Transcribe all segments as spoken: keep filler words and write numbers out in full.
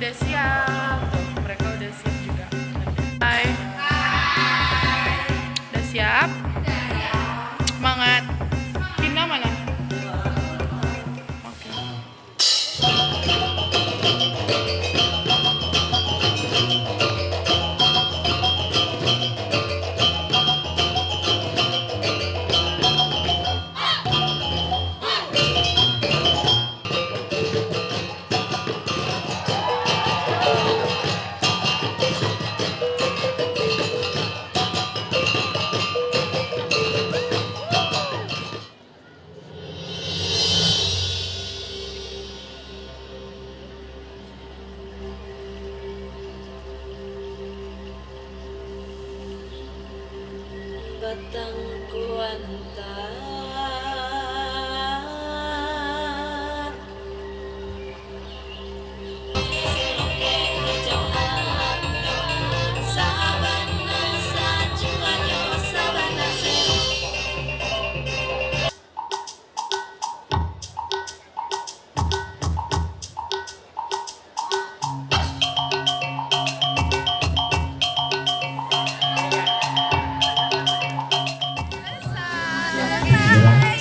Udah siap. Tuh, mereka udah siap juga. Hai. Udah siap? Semangat. Kina mana? Oke. Batang kuantan.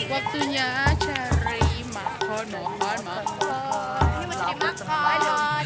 Waktunya cari makan, makan, makan. Ini mau cari makan.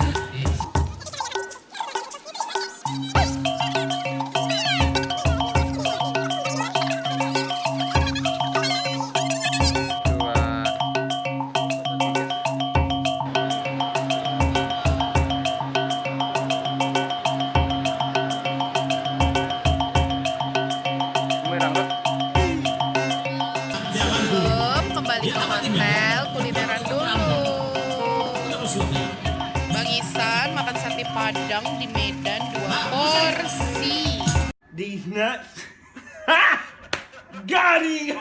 Sebelum kembali ke hotel, kulineran dulu. Bang Isan makan sate Padang di Medan dua porsi. These nuts. Got him!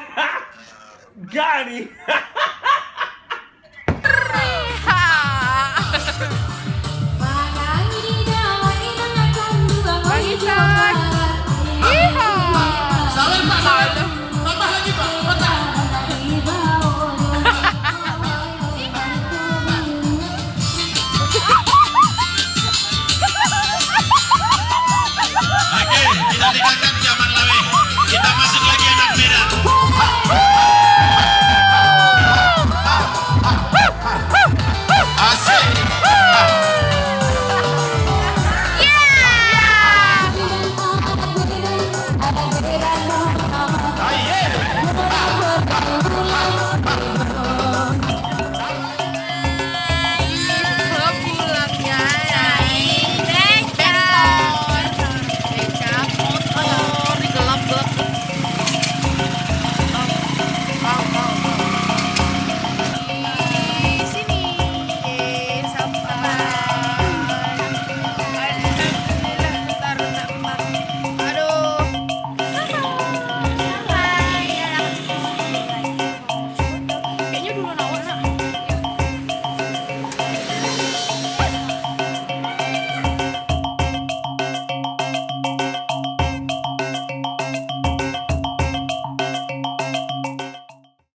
Got him!